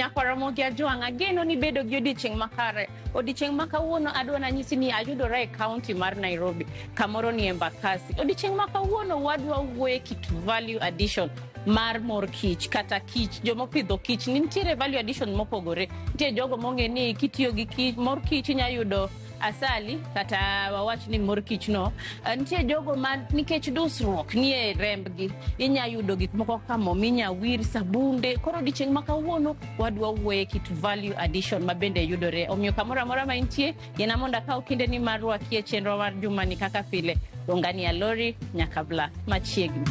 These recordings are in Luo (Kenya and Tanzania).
Nyakwaramogi Ajwang', ageno ni bedo gi odiechieng' makare. Odiechieng' ma kawuono adwa nanyisi ni ayudora e kaunti mar Nairobi, kamoro ni Embakasi. Odiechieng' ma kawuono wadwa wuoye kit value addition mar mor kich kata kich, jomopidho kich. Nitiere value addition mopogore. Nitie jogo mong'e ni kitiyo gi kich, mor kich inya yudo asali kata wawach ni mor kich no. Nitie jogo ma nikech dusruok nie rembgi inya yudo gik moko kaka mo minya wir, sabunde. Koro odiechieng' ma kawuono wadwa wuoye kit value addition ma bende yudore. Omiyo kamoro amora ma intie, yiena mondo akaw kinde ni mar rwaki e chenro mar jumani kaka pile. Ongani Alori nyaka bla machiegni.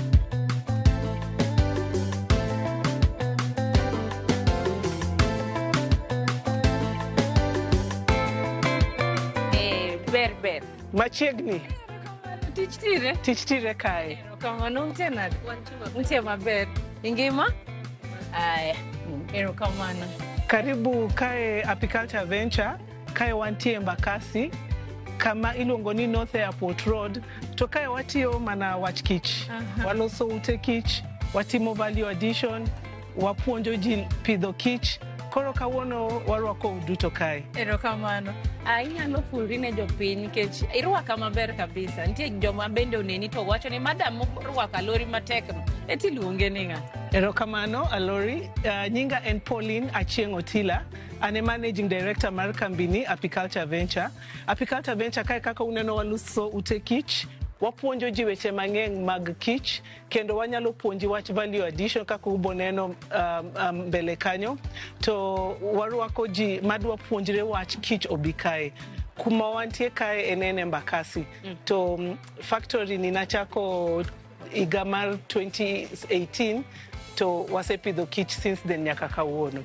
Ber ber. Machiegni. Tich tire. Tich tire kae. Erokamano, untie nade? Untie maber. Ingima? Aya, erokamano. Karibu kae Apiculture Venture, kae wantie Embakasi, kama iluongo ni North Airport Road, to kae watiyo mana wach kich. Waloso ute kich, watimo value addition, wapuonjo ji pidho kich. Koro kawuono warwako duto kae. Erokamano. Inyalo fulri ne jopiny nikech irwaka maber kabisa. Nitie joma bende oneni to wacho ni madam morwako Alori matek no, eti iluonge ni ng'a? Erokamano Alori. Nyinga en Pauline Achieng' Otila. An e managing director mar kambini Apiculture Venture. Apiculture Venture kae kaka uneno waloso ute kich, wapuonjo ji weche mang'eny mag kich, kendo wanyalo puonji wach value addition kaka ubo neno mbele kanyo. To warwako ji madwa puonjre wach kich obi kae. Kuma wantie kae en en Embakasi. To factory ni nachako higa mar 2018 to wasepidho kich since then nyaka kawuono.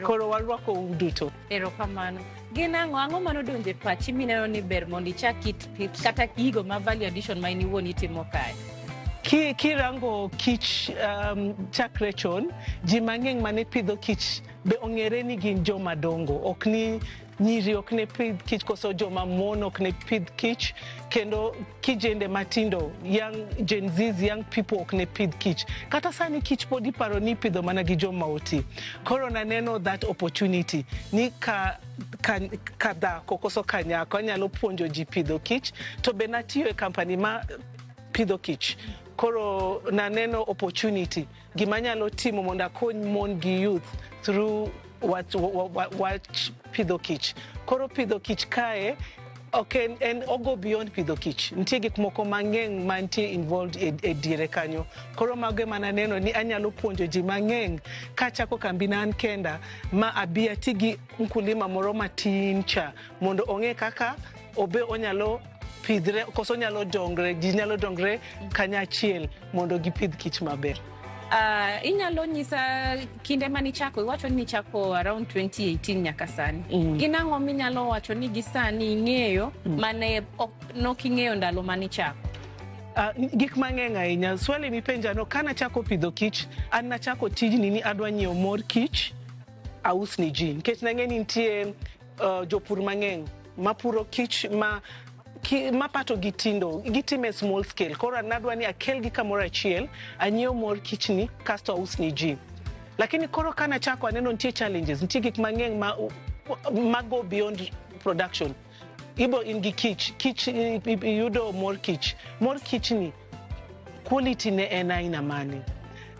Koro warwako u duto. Erokamano. Gin ang'o ang'o manodonjo e pachi mineno ni ber mondo ichak kit pith kata gigo ma value addition ma in iwuon itimo kae? Kirango kich chakre chon, ji mang'eny mane pidho kich be ong'ere ni gin joma dongo, ok ni nyiri ok ne pidh kich koso joma mon ok ne pidh kich, kendo kijende matindo, young Gen Zs, young people ok ne pidh kich. Kata sani kich pod iparo ni ipidho mana gi joma oti. Koro naneno that opportunity ni ka dhako koso ka nyako anyalo puonjo ji pidho kich, to be natiyo e company ma pidho kich. Koro naneno opportunity gima anyalo timo mondo akony mon gi youth through wach pidho kich. Koro pidho kich kae ok en ogo beyond pidho kich. Nitie gik moko mang'eny mantie involved e diere kanyo. Koro mago ema naneno ni anyalo puonjo ji mang'eny kachako kambina an kenda ma abi ati gi mkulima moro matin cha mondo ong'e kaka obe onyalo pidhre koso onyalo dongre, ji nyalo dongre kanyachiel mondo gipidh kich maber. Inyalo nyisa kinde manichako, iwacho ni nichako around 2018 nyaka sani. Gin ang'o minyalo wacho ni gi sani ing'eyo mane nok ing'eyo ndalo manichako? Gik mang'eny ahinya. Swali mipenjano, kanachako pidho kich, an nachako tijni ni adwa nyiewo mor kich aus ni ji. Nikech nang'e ni nitie jopur mang'eny mapuro kich ma mapato gi tindo, gitime small scale. Koro nadwa ni akel gi kamoro achiel, anyiew mor kich ni kasto aus ni ji. Lakini koro kanachako aneno nitie challenges, nitie gik mang'eny ma go beyond production. Ibo in gi kich, kich iyudo mor kich. Mor kich ni quality ne en aina mane?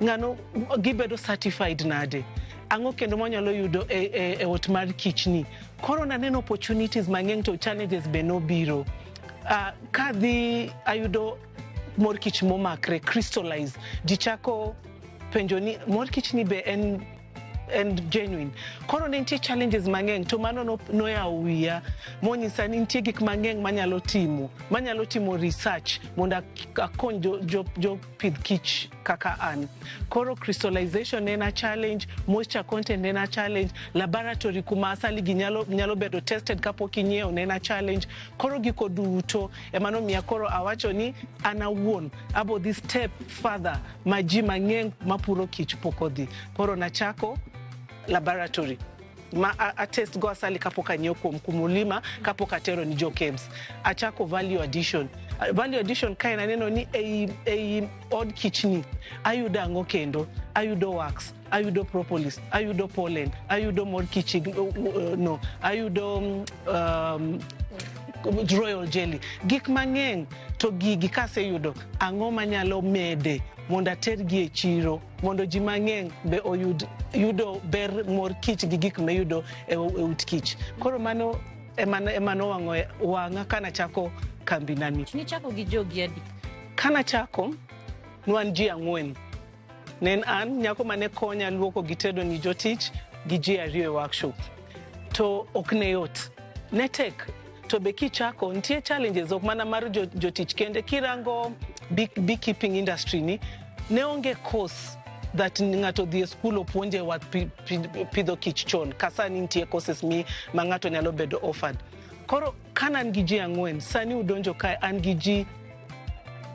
Ng'ano gibedo certified nade? Ang'o kendo mwanyalo yudo e ot mar kich ni? Koro naneno opportunities mang'eny to challenges be nobiro. Kadhi ayudo mor kich momakre, crystallize. Ji chako penjo ni mor kich ni be en genuine. Koro ne nitie challenges mang'eny to mano noyawo wiya monyisa ni nitie gik mang'eny manyalo timo, manyalo timo research mondo akony jopidh kich kaka an. Koro crystallization en a challenge, moisture content en a challenge, laboratory kuma asali gi nyalo bedo tested kapok inyiewo ne en a challenge. Koro gigo duto ema nomiya koro awacho ni an awuon abo dhi step further ma ji mang'eny mapuro kich pok odhi. Koro nachako laboratory. Ma a test go asali kapok anyiewo kuom kumulima kapok atero ni jo KEBS. Achako value addition. Value addition kae naneno ni ei od kichni ayudo ang'o kendo? Ayudo wax, ayudo propolis, ayudo pollen, ayudo mor kich, no, ayudo royal jelly. Gik mang'eny to gigi kaseyudo ang'o manyalo mede mondo atergi e chiro mondo ji mang'eny be oyud yudo ber mor kich gi gik miyudo e ut kich. Koro mano ema nowang'o wang'a kanachako kambinani. Nichako gi jogi adi? Kanachako, ne wan ji 4. Ne en an, nyako mane konya luoko gi tedo ni jotich, gi ji 2 e workshop. To ok ne yot. Ne tek. To be kichako, nitie challenges ok mana mar jotich kende. Kirango beekeeping industry ni, ne onge course that ng'ato dhi e skul opuonje wath pidho kich chon. Ka sani nitie courses mi ma ng'ato nyalo bedo offered. Koro kana an gi ji 4, sani udonjo kae an gi ji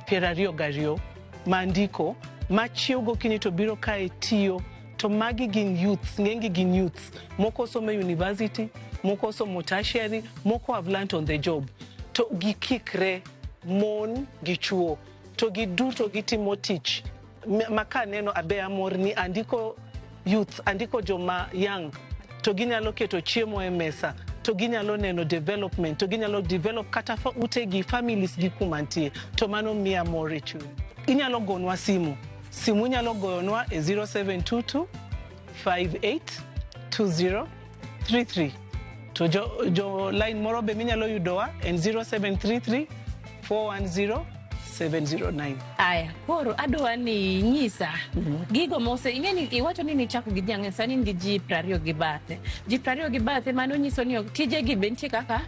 22 ma ndiko, ma chiew gokinyi to biro kae tiyo, to magi gin youths, ng'enygi gin youths. Moko osomo e university, moko osomo tertiary, moko have learnt on the job. To gikikre mon gi chuo, to giduto gitimo tich. Ma kaneno abe amor ni andiko youth, andiko joma young, to ginyalo keto chiemo e mesa, to ginyalo neno development, to ginyalo develop kata utegi, families gi kuma nitie, to mano miya mor e chuny. Inyalo gonwa simu. Simu inyalo goyonwa e 0722 5820 33. To jo line moro be minyalo yudowa en 0733 410 709. Aya, koro adwa ni nyisa gigo mose ing'e ni iwacho ni nichako gi ji 4, sani in gi ji 20 gi bathe. Ji 20 gi bathe mano nyiso ni tijegi be nitie kaka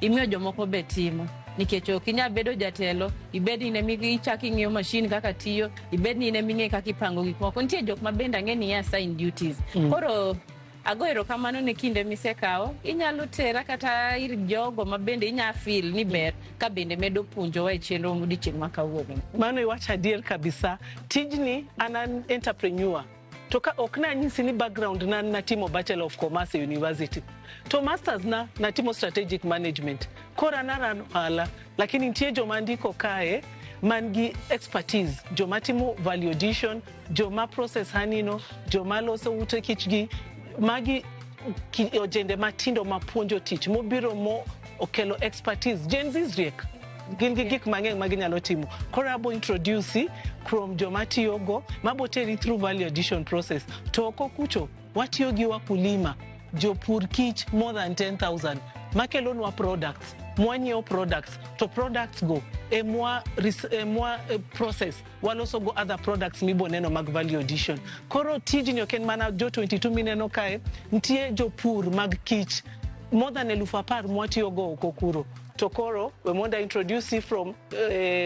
imiyo jomoko be timo. Nikech ok inyal bedo jatelo, ibed ni in ema ichako ing'iyo machine kaka tiyo, ibed ni in ema ing'e kaka ipango gik moko. Nitie jok ma bende ang'e ni assign duties. Koro ago erokamano ne kinde misekawo. Inyalo tera kata ir jogo ma bende inya feel ni ber ka bende medo puonjowa e chenro odiochieng' ma kawuono. Mano iwacho adier kabisa. Tijni an an entrepreneur. To ka ok nanyisi ni background na natimo Bachelor of Commerce e university. To masters na natimo strategic management. Koro an aran ohala, lakini nitie joma ndiko kae man gi expertise, joma timo value addition, joma process honey no, joma loso ute kich gi, magi ojende matindo mapuonjo tich, mobiro mo okelo expertise. Gen Z riek. Gin gi gik mang'eny ma ginyalo timo. Koro abo introduce kuom joma tiyogo, mabo teri through value addition process. To oko kucho, watiyo gi wakulima, jopur kich more than 10,000, makelonwa products, mwanyiewo products, to products go emwa, emwa process, waloso go other products miboneno mag value addition. Koro tijni ok en mana jo 22 mineno kae, nitie jopur mag kich more than 10,000 mwatiyogo oko kuro. To koro, we mondo introduce you from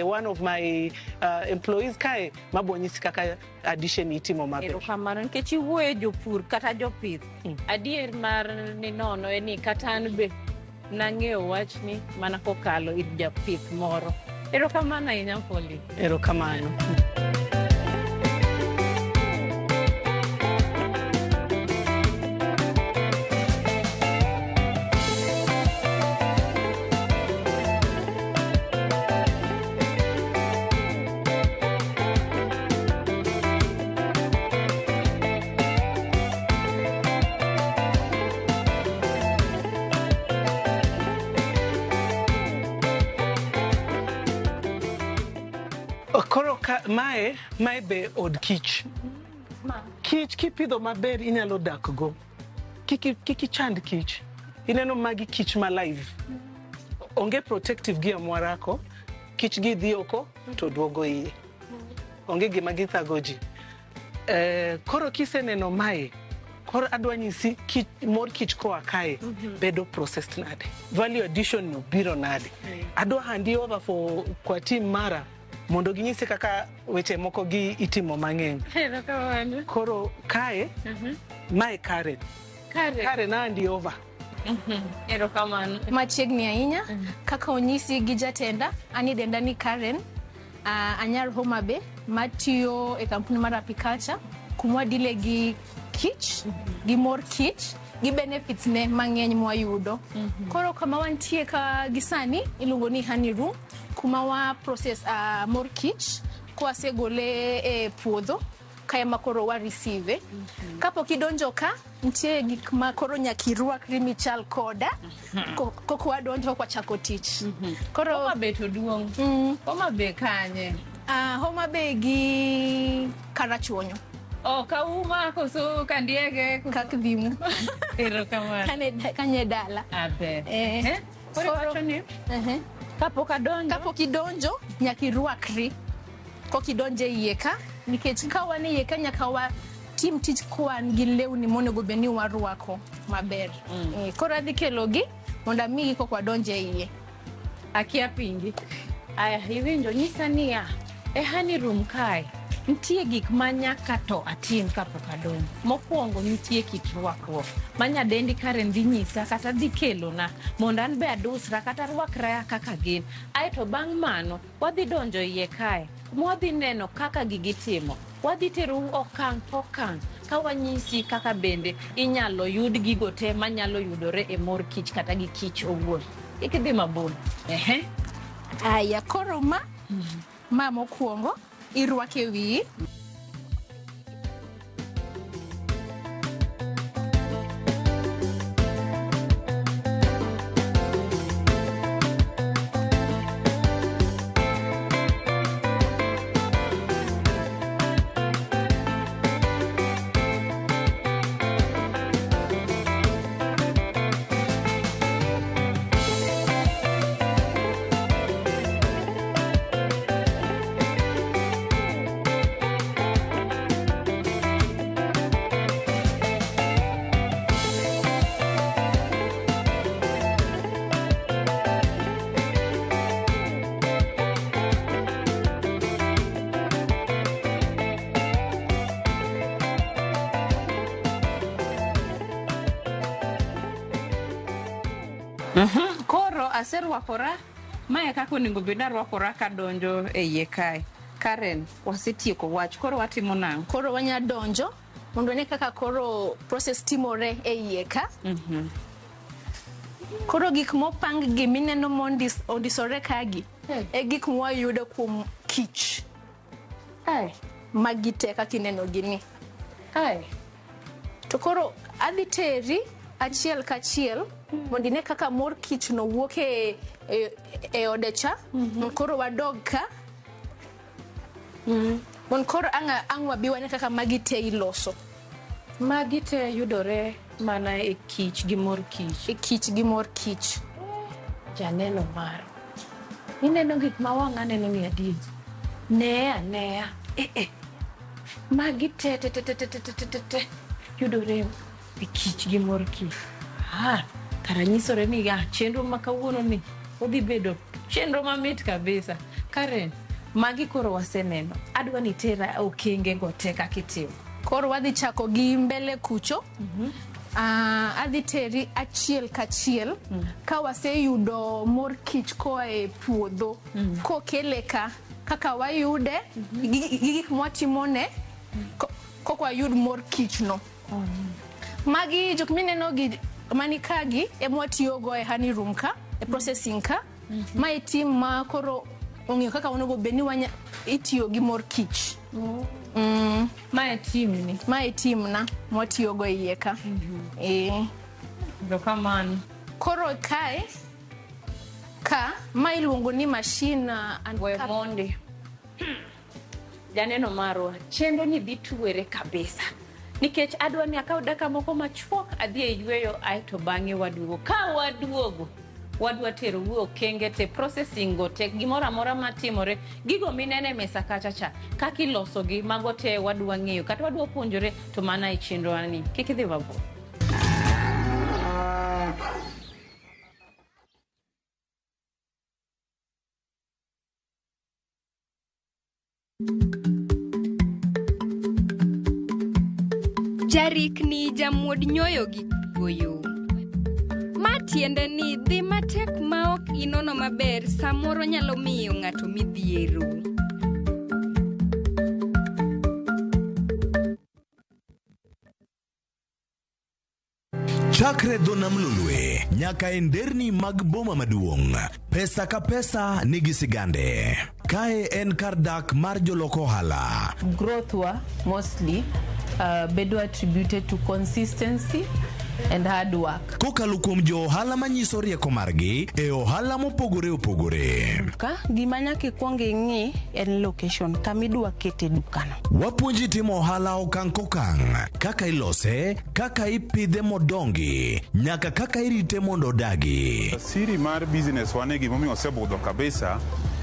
one of my employees kae, mabo nyisi kaka addition itimo maber. Erokamano nikech iwuoye jopur kata jopith. Adier mar ni nono en ni kata an be nang'eyo wachni mana kokalo ir japith moro. Erokamano ahinya Pauline. Erokamano. Koro ka, mae be od kich. Kich kipidho maber inyalo dak go. Kik ichand kich. Ineno magi kich ma live. Onge protective gear mwarako. Kich gi dhi oko to duogo iye. Onge gima githago ji. Koro kiseneno mae, koro adwa nyisi kich, mor kich koa kae bedo processed nade. Value addition no biro nade. Adwa hand over for kwa team mara mondo ginyisi kaka weche moko gi itimo mang'eny. Erokamano. Koro kae, mae Karen. Karen. Karen hand over. Erokamano. Machiegni ahinya, kaka onyisi gi jatenda, an idenda ni Karen, anyar Homa Bay, matiyo e kampuni mar apiculture, kuma wadile gi kich, gi mor kich, gi benefits ne mang'eny mwayudo. Koro kama wantie ka gi sani iluongo ni honey room, kuma wa process mor kich kwasegole e puodho kae ma koro wa receive. Kapok idonjo ka, nitie gik ma koro nyaka irwakri michal koda koka wadonjo kwachako tich. Koro Homa Bay to duong'. Homa Bay kanye? Homa Bay gi Karachuonyo. Oh, Kauma koso Kandiege koso? Kak Dhimu. Erokamano. Kanye dala. Aber. Eh. Eh? Koro iwacho ni kapok adonjo Kapok idonjo nyaka irwakri kok idonjo e iye ka, nikech ka wan e iye ka nyaka watim tich kwan gi lewni monego bed ni warwako maber. Koro adhi kelogi mondo amigi kok wadonjo e iye. Akia pingi. Aya, iwinjo nyisa niya, e honey room kae nitie gik ma nyaka to atim kapok adonjo. Mokwongo nitie kit rwakruok ma nyadendi Karen dhi nyisa kata dhi kelona mondo an be adusra kata rwakra kaka gin. Aeto bang' mano wadhi donjo iye kae mwadhi neno kaka gigi timo. Wadhi terou okang' kokang' ka wanyisi kaka bende inyalo yud gigo te manyalo yudore e mor kich kata gi kich owuon. Kik idhi mabor. Ehe. Aya, koro ma mokwongo irwako e wiyi. Koro aserwakora mae kaka onego bed narwakora kadonjo e iye kae. Karen, wasetieko wach, koro watimo nang'o? Koro wanya donjo mondo wane kaka koro process timore e iye ka. Koro gik mopang gi mineno mondisore kagi e gik mwayudo kuom kich. Magi te kaka ineno gi ni. To koro adhi teri achiel kachiel mondo ine kaka mor kich no wuok e ode cha. Koro wadog ka. Mondo koro ang' wabi wane kaka magi te iloso. Magi te yudore mana e kich gi mor kich. E kich gi mor kich. Janeno mara. Ineno gik ma wang'a neno ni adier. Nee aneya. Eh eh. Magi te te te te te te te te te yudore e kich gi mor kich. Ah, kara nyisore ni ya chenro ma kawuono ni odhi bedo chenro mamit kabisa. Karen, magi koro waseneno. Adwa ni tera okenge go te kaka itimo. Koro wadhi chako gi mbele kucho. Adhi teri achiel kachiel ka waseyudo mor kich koa e puodho kokele ka kaka wayude gi gik mwatimone kok wayud mor kich no. Magi jok mineno gi mani kagi ema watiyogo e honey room ka e processing ka. Mae team ma koro ong'eyo kaka onego bed ni itiyo gi mor kich. Mae team ni. Mae team na mwatiyogo e iye ka. Erokamano. Koro kae ka ma iluongo ni machine and We mondi. Janeno marwa, chenro ni dhi tuere kabisa. Nikech adwa ni akaw dakika moko machuok adhi e yweyo aeto bang'e waduogo. Ka waduogo, wadwa tero u okenge te processing go te gimoro amora matimore gigo minene e mesa kacha cha kaka ilosogi mago te wadwa ng'eyo kata wadwa puonjore to mana e chenro ni kik idhi mabor. Jarikni jamuod nyoyo gi kuoyo. Ma tiende ni dhi matek ma ok inono maber samoro nyalo miyo ng'ato midhiero. Chakre dho nam Lolwe nyaka e nderni mag boma maduong', pesa ka pesa nigi sigande. Kae en kar dak mar jolok ohala. Growth wa mostly bedo attributed to consistency and hard work. Kokalo kuom jo ohala manyiso rieko margi e ohala mopogore opogore. Ka gima nyaka ikwong ing'i en location kama idwa kete dukano. Wapuonji timo ohala okang' kokang', kaka ilose, kaka ipidhe modongi, nyaka kaka irite mondo odagi. Siri mar business wane gimomiyo osebudho kabisa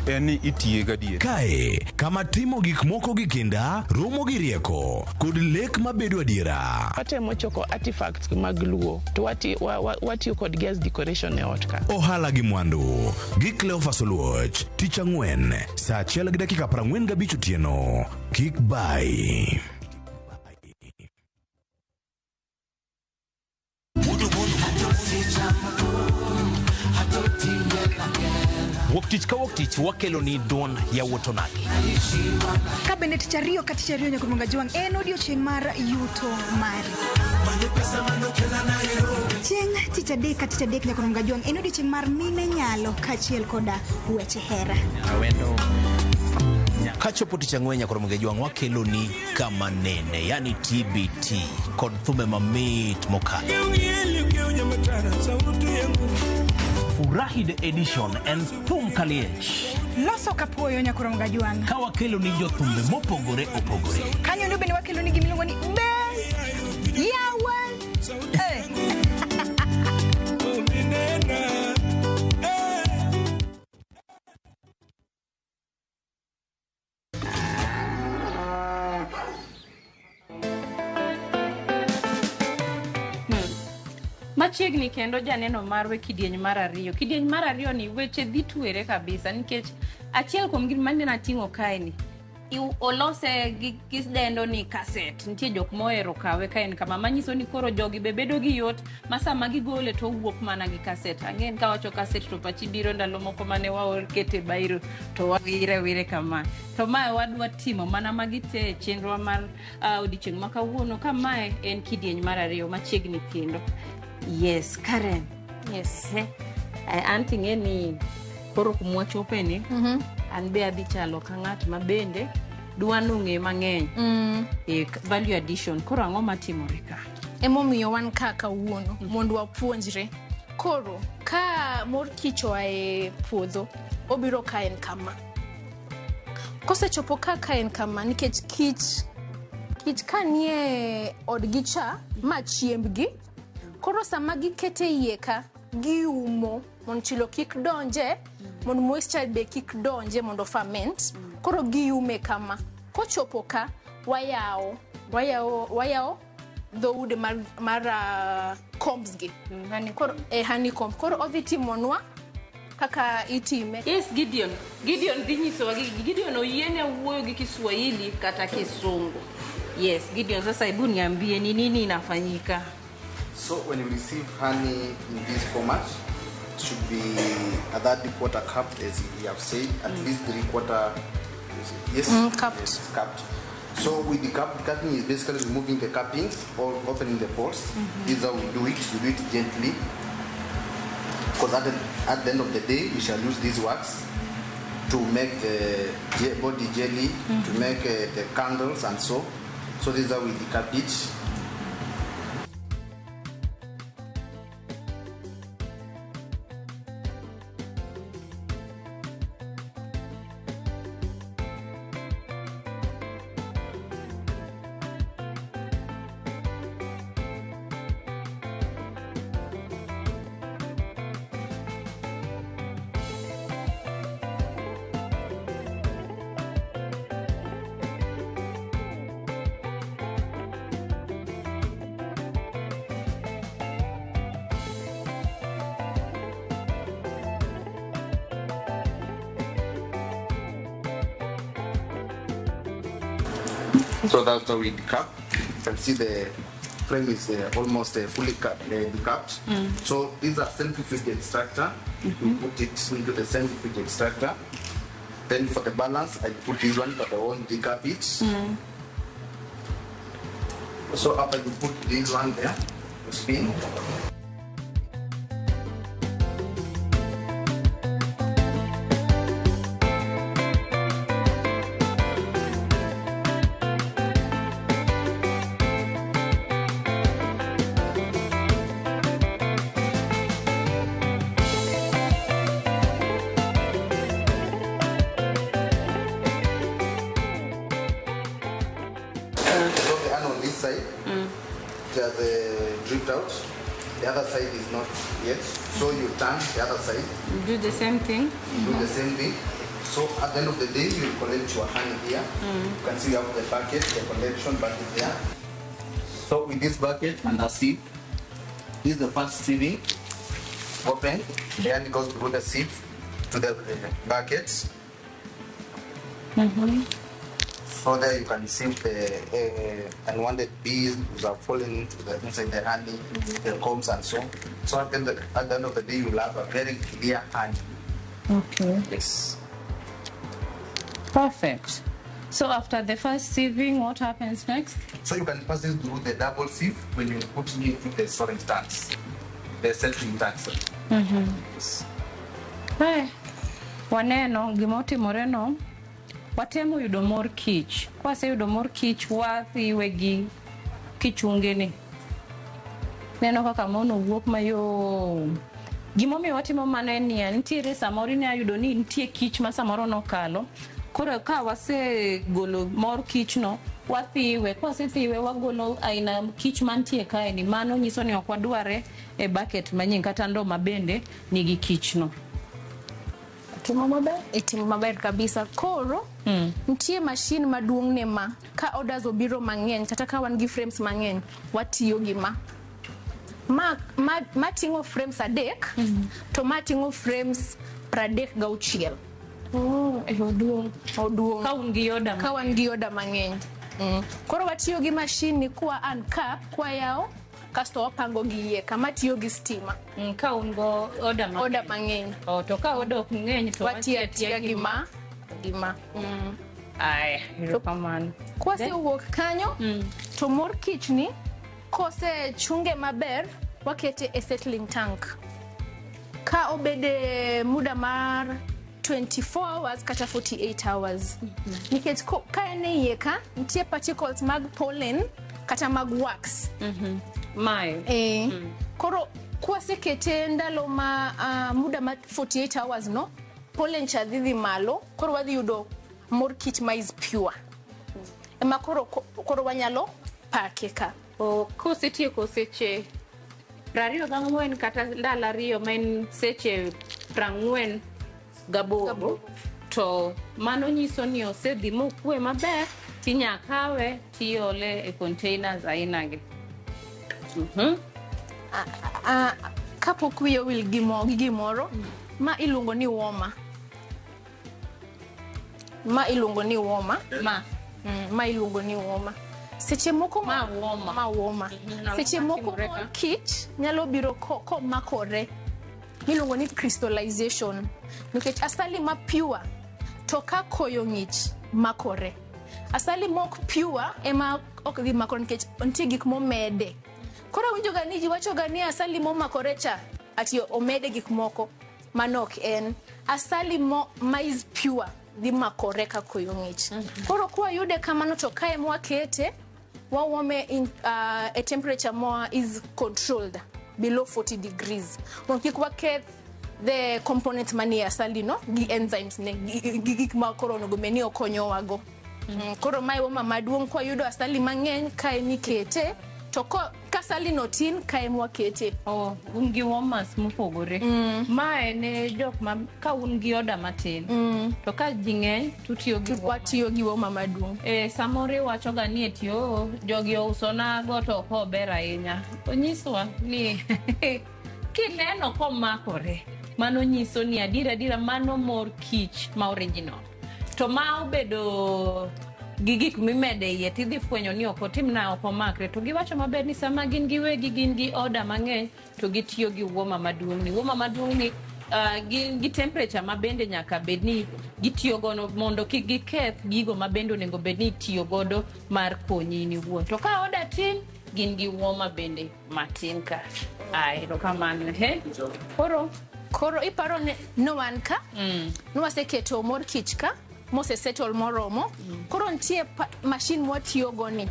en ni itiye gadier. Kae kama timo gik moko gi kinda romo gi rieko kod lek mabedo adiera. Watemo choko artifacts mag Luo to watiyo kodgi as decoration e ot ka. Ohala gi mwandu gi Cleophas Oluoch, tich ang'wen saa 1:45 otieno. Kik bai. Wuok tich ka wuok tich wakelo ni duond yawuot onagi. Ka bende tich ariyo ka tich ariyo nyaka Jwang' en odiochieng' mar yuto mari. Chieng' tich adek ka tich adek nyaka Jwang' en odiochieng' mar mine nyalo kaachiel koda weche hera. Kachopo tich ang'wen nyaka Jwang' wakelo ni kama nene, yani TBT kod thumbe mamit mokalo. Furahi the edition en thum kaliech. Loso kapuoyo nyaka Jwang'. Ka wakelo ni jothumbe mopogore opogore. Kanyo ndo bende wakelo ni gimiluongo ni be yawa. Machiegni kendo janeno marwe kidieny mar ariyo. Kidieny mar ariyo ni weche dhi twere kabisa nikech achiel kuom gik mane nating'o kae ni olose gi dendo ni cassette. Nitie jok mohero kawe ka en kama manyiso ni koro jogi be bedo gi yot ma sama gigole to owuok mana gi cassette. Ang'en kawacho cassette to pachi biro ndalo moko mane waor kete bairo to wawire wire kama. To mae wadwa timo mana magi te e chenro mar odiochieng' ma kawuono ka mae en kidieny mar ariyo machiegni kendo. Yes, Karen. Yes. Anti ng'e ni koro kumwa chope ni an be adhi chalo ka ng'at ma bende dwa nong'e mang'eny. Value addition. Koro ang'o matimore ka? Emomiyo wan ka kawuono mondo wapuonjre. Koro ka mor kich oa e puodho obiro ka en kama. Kosechopo ka en kama nikech kich ka nie odgi cha ma chiembgi. Koro sama gikete iye ka giumo mondo chilo kik donje, mondo moisture be kik donje mondo ferment. Koro giume kama. Kochopo ka wayawo dhoudi mar combs gi. Koro honeycomb. Koro odhi timonwa kaka itime. Yes, Gideon. Gideon dhi nyisowa. Gideon oyiene wuoyo gi Kiswahili kata Kisungu. Yes, Gideon sasa hebu niambie ni nini inafanyika. So when you receive honey in this format, it should be a third quarter cup, as you have said, at least 3/4. Yes, capped. Yes, capped. So with the cup, capping is basically removing the cappings or opening the pores. This is how we do it. We do it gently, because at the end of the day, we shall use this wax to make the body jelly, to make the candles and so. So this is how we decap it. So that's how we decap. You can see the frame is almost fully decapped. So these are centrifuge extractor. We put it into the centrifuge extractor. Then for the balance, I put this one, but I won't decap it. So after you put this one there, You spin. So the honey on this side, it has dripped out. The other side is not yet. So you turn the other side. Do the same thing. You do the same thing. So at the end of the day, you collect your honey here. You can see you have the bucket, the collection bucket there. So with this bucket and a sieve, this is the first sieving. Open, the honey goes through the sieve to the bucket. So there you can see the unwanted bees which are falling into the, inside the honey, the combs and so on. So at the end of the day, you will have a very clear honey. Okay. Yes. Perfect. So after the first sieving, what happens next? So you can pass this through the double sieve when you put it into the storage tanks, the settling tanks. Yes. Hey, waneno gimotimoreno, watemo yudo mor kich. Kwaseyudo mor kich, wathiwe gi kichungeni. Neno kaka mono wuok mayom. Gimomiyo watimo mano en niya, nitiere samoro inya yudo ni nitie kich ma samoro nokalo. Koro ka wasegolo mor kich no, wathiwe. Kwasethiwe wagolo aina kich mantie kae ni, mano nyiso ni ok wadware e bucket manyien kata ndoo mabende nigi kich no. Timo maber? Itimo maber kabisa. Koro nitie machine maduong' ne ma ka orders obiro mang'eny kata ka wan gi frames mang'eny watiyo gi ma. Ma ting'o frames 3 to ma ting'o frames 36. Oh, oduong'. Oduong'. Ka un gi order Ka wan gi order mang'eny. Koro watiyo gi machine ni kwa uncap, kwa yawo, kasto wapango gi iye kama tiyo gi stima. Ka un go order mang'eny. Order mang'eny. Oh, to ka order ok ng'eny to watiyo atiya gi ma. Gi ma. Aya, erokamano. Kwasewuok kanyo, to mor kich ni kosechunge maber, wakete e settling tank. Ka obede muda mar 24 hours kata 48 hours. Nikech ka en e iye ka, nitie particles mag pollen kata mag wax. Mae. Koro kwasekete ndalo ma muda mar 48 hours no, pollen cha dhi malo, koro wadhi yudo mor kich ma is pure. Ema koro wanyalo pake ka. Kosetieko seche 24 kata ndalo 2 ma en seche 48, to mano nyiso ni osedhi mokwe maber, tinya kawe tiole e containers aina gi. Kapok wiye owil gi gimoro, ma iluongo ni warmer. Ma iluongo ni warmer. Ma iluongo ni warmer. Seche moko ma warmer. Seche moko mor kich nyalo biro komakore. Miluongo ni crystallization. Nikech asali ma pure to ka koyo ng'ich makore. Asali mok pure ema ok dhi makore nikech nitie gik momede. Koro winjo ga ni ji wacho ga ni asali momakore cha ati omede gik moko mano ok en. Asali mo ma is pure dhi makore ka koyo ng'ich. Koro kwa yude kamano to kae mwakete wawome in a temperature more is controlled below 40 degrees. Mondo kik waketh the component manie asali no gi enzymes ne gi gik ma koro onego bed ni okonyowago. Koro mae woma maduong' kwa yudo asali mang'eny kae mikete to ka asali no tin kae mwakete. Oh, un gi warmers mopogore. Mae ne jok ma ka un gi order matin. To ka ji ng'eny to utiyo gi warmer. Watiyo gi warmer maduong'. Samoro iwacho ga ni eti jogi ousona go to ok ober ahinya. Onyiswa ni kineno komakore, mano nyiso ni adiera adiera mano mor kich ma original. To ma obedo gi gik mimede iye tidhi fwenyo ni ok otim na ok omakre. To giwacho maber ni sama gin giwegi gin gi order mang'eny to gitiyo gi warmer maduong' ni. Warmer maduong' ni gin gi temperature ma bende nyaka bed ni gitiyo godo mondo kik giketh gigo ma bende onego bed ni itiyo godo mar konyi in iwuon. To ka order tin, Gin gi warmer bende matin ka. Ai, erokamano. He? Koro Koro iparo ni no wan ka nwaseketo mor kich ka mosesettle moromo. Koro nitie machine mwatiyogo ni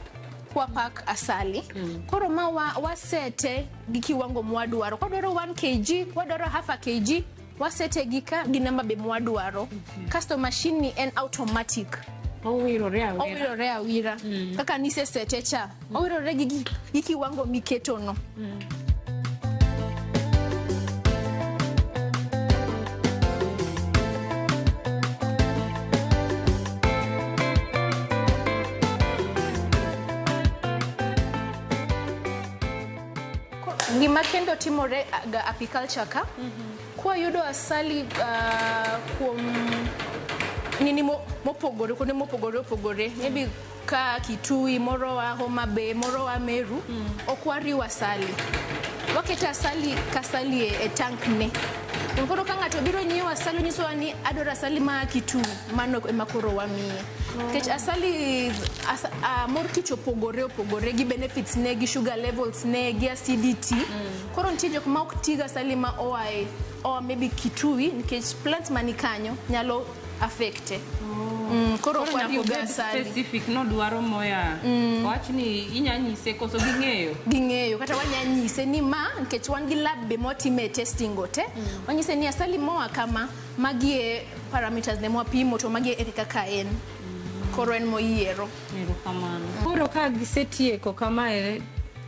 kwapak asali. Koro ma wasete gi kiwango mwadwaro. Kwadwaro 1 kg, wadwaro half a kg, wasete gi ka gi namba be mwadwaro. Kasto machine ni en automatic. Owirore awira. Owirore awira. Kaka nisesete cha. Owirore gi kiwango miketono. Gima kendo timore ga apiculture ka, kwayudo asali kuom nini mopogore, kuonde mopogore opogore, maybe ka Kitui, moro wa Homa Bay, moro wa Meru, ok wariw asali. Waketo asali ka asali e tank ne. Koro ka ng'ato biro nyiewo asali, onyisowa ni adwaro asali ma Kitui, mano ema koro wamiye. Nikech asali mor kich opogore opogore gi benefits ne, gi sugar levels ne, gi acidity. Koro nitie jok ma ok ti gi asali ma oa maybe Kitui, nikech plant mani kanyo nyalo affecte. Koro ok Koro wariw nyaka ga obed asali. specific nodwaro moya. Wach ni inya nyise koso ging'eyo. Ging'eyo, kata wanya nyise ni ma, nikech wan gi lab be mwatime testing go te. Wanyise ni asali moa kama, magi e parameters ne mwapimo to magi e kaka en. Koro en moyiero. Erokamano. Koro ka gisetieko kamae,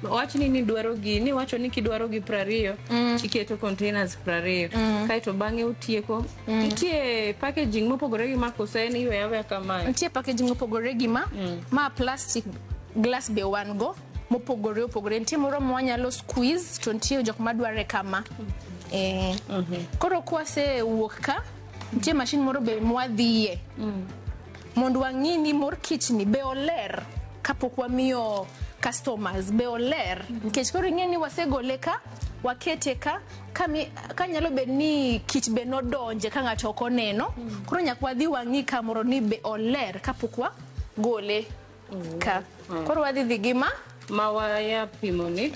wach ni dwaro gi, ni wacho ni kidwaro gi 20, iketo containers 20. Kaeto bang'e utieko. Nitie packaging mopogore gi ma koso en iweyo aweya kamae? Nitie packaging mopogore gi ma, ma plastic, glass be wan go mopogore opogore. Nitie moro ma wanyalo squeeze to nitie jok madware kama. Koro kwasewuok ka, nitie machine moro be mwadhiye. Mondo wang'i ni mor kich ni be oler kapok wamiyo customers, be oler. Nikech koro ing'e ni wasegole ka, wakete ka, ka nyalo bet ni kich be nodonje ka ng'ato ok oneno. Koro nyaka wadhi wang'i kamoro ni be oler kapok wagole ka. Koro wadhi dhi gi ma? Ma waya pimo ni.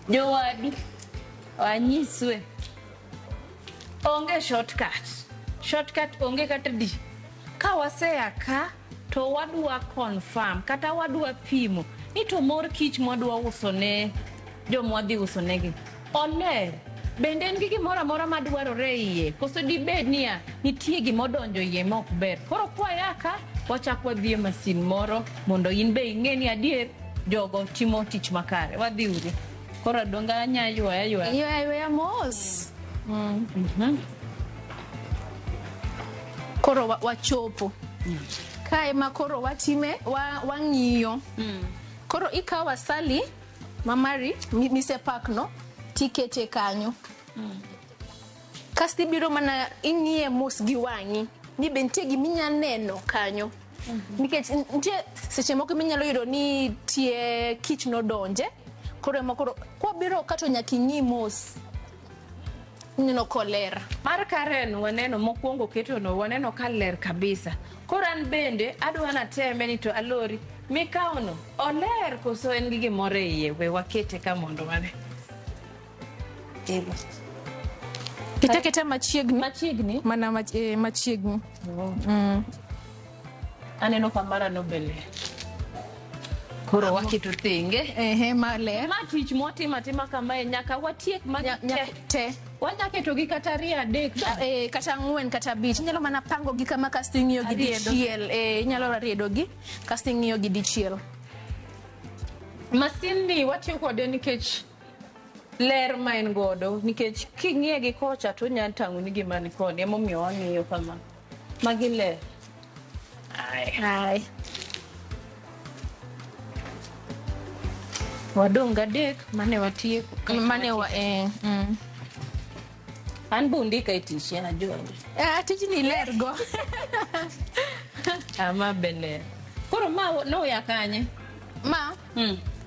Jowadu, wanyiswe. Onge shortcut. Shortcut onge kata di. Ka wasea ka, to wadwa confirm, kata wadwa pimo, ni to mor kich mwadwa uso ne joma wadhi uso negi. Oler. Bende en gi gimoro amora madwarore e iye, koso dibed niya, nitie gimodonjo iye ma ok ber. Koro kwaya ka, wachak wadhi e masin moro, mondo in be ing'e ni adier, jogo timo tich makare. Wadhi uru. Koro donge anya ywaya ywaya? Ywaya ywaya mos. Koro wachopo. Kae ma koro watime, wang'iyo. Koro ikawo asali mamari misepak no, tikete kanyo. Kasto ibiro mana ing'iye mos gi wang'i ni be nitie giminya neno kanyo. Nikech nitie seche moko minyalo yudo ni tie kich nodonje. Koro ema koro kwabiro ka to nyaka ing'i mos. Ineno koler. Mar Karen waneno mokwongo ketono, waneno ka ler kabisa. Koro an bende adwa nateme ni to alori mikawono oler koso en gi gimoro e iye, we wakete ka mondo wane. Kete kete machiegni. Machiegni? Mana machiegni. Aneno ka mara no be ler. Koro waketo thenge. Ehe, maler. Ma tich mwatimo atima kamae nyaka watiek ma te. Te. Wanya keto gi kata ariyo adek. Kata 4 kata 5. Inyalo mana pango gi kama kasto ing'iyo gi Ariedo. dichiel. Inyalo riedo gi kasto ing'iyo gi dichiel. Masin ni watiyo kode nikech ler ma en godo, nikech king'iye gi kocha to onyalo tang'o ni gima ni koni, emomiyo wang'iyo kama. Magi ler. Ai. Wadong' gadek mane watieko. Mane wa, An be undika e tich, en ajua. Tijni ler go. Ma be ler. Koro ma noya kanye? Ma?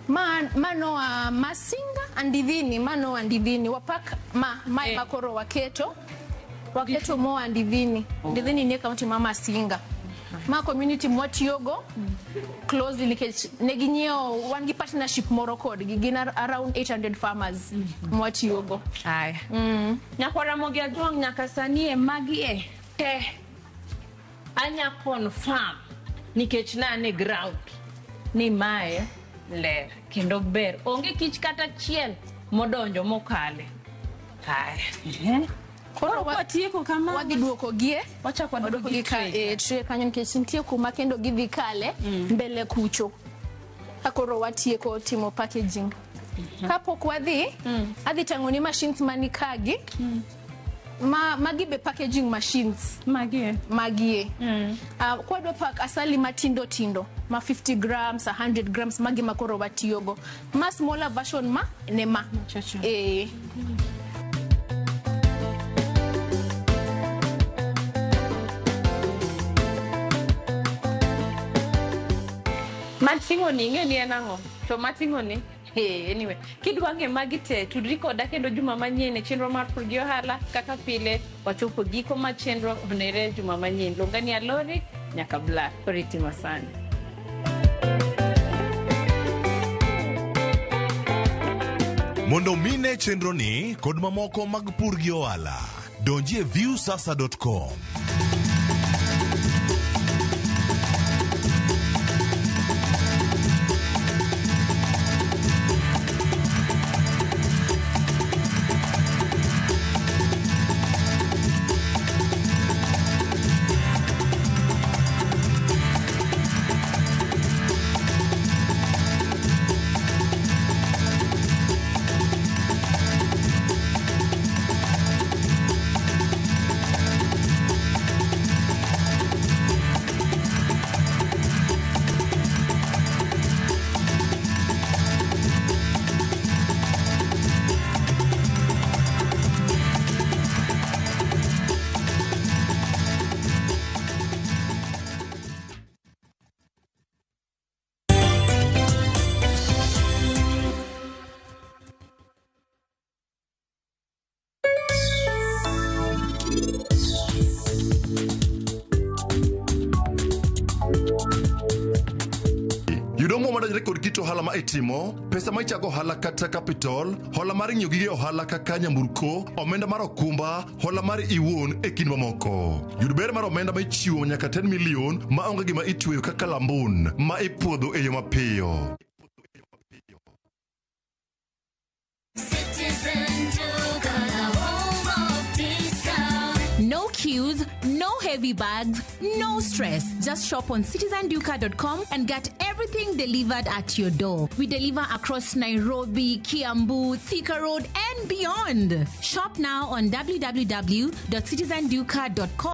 Ma noa Masinga Andidhini, ma noa Andidhini. Wapak ma ema koro waketo. Waketo moa Andidhini. Andidhini nie kaunti ma Masinga. Ma community mwatiyogo closely nikech ne ginyiewo, wan gi partnership moro kodgi, gin around 800 farmers mwatiyogo. Aya. Nyakwa Ramogi Ajwang', nyaka sani e magi e te anya confirm nikech nane ground ni mae ler kendo ber, onge kich kata achiel modonjo mokale. Aya. Koro watieko kama wadhi duoko gie wachako waduoko gi ka e tray kanyo nikech nitie kuma kendo gidhi kale mbele kucho ka koro watieko timo packaging. Kapok wadhi, adhi tang'o ni machines mani kagi. Ma magi be packaging machines. Magie. Magie. Kwadwa pak asali matindo tindo ma 50 grams, 100 grams, magi ma koro watiyogo. Ma smaller version ma ne ma. Eh. Mating'o ni ing'e ni en ang'o? To mating'o ni hey, anyway, kidwa ng'e magi te, tudri koda kendo juma manyien e chenro mar Pur gi Ohala. Kaka pile, wachopo giko mar chenro, onere juma manyien. Luonga ni Alori nyaka Black. Oriti masani. Mondo mine chenro ni kod mamoko mag pur gi ohala, donji e viewsasa.com. Yudo omuom madonjore kod kit ohala ma itimo, pesa ma ichago ohala kata capital, hola mar ng'iewo gige ohala kaka nyamburko, omenda mar okumba, hola mar iwuon e kind mamoko. Yud ber mar omenda ma ichiwo nyaka 10 million ma onge gima itweyo kaka lambun ma ipuodho e yo mapiyo. No queues, no heavy bags, no stress. Just shop on citizenduka.com and get everything delivered at your door. We deliver across Nairobi, Kiambu, Thika Road, and beyond. Shop now on www.citizenduka.com.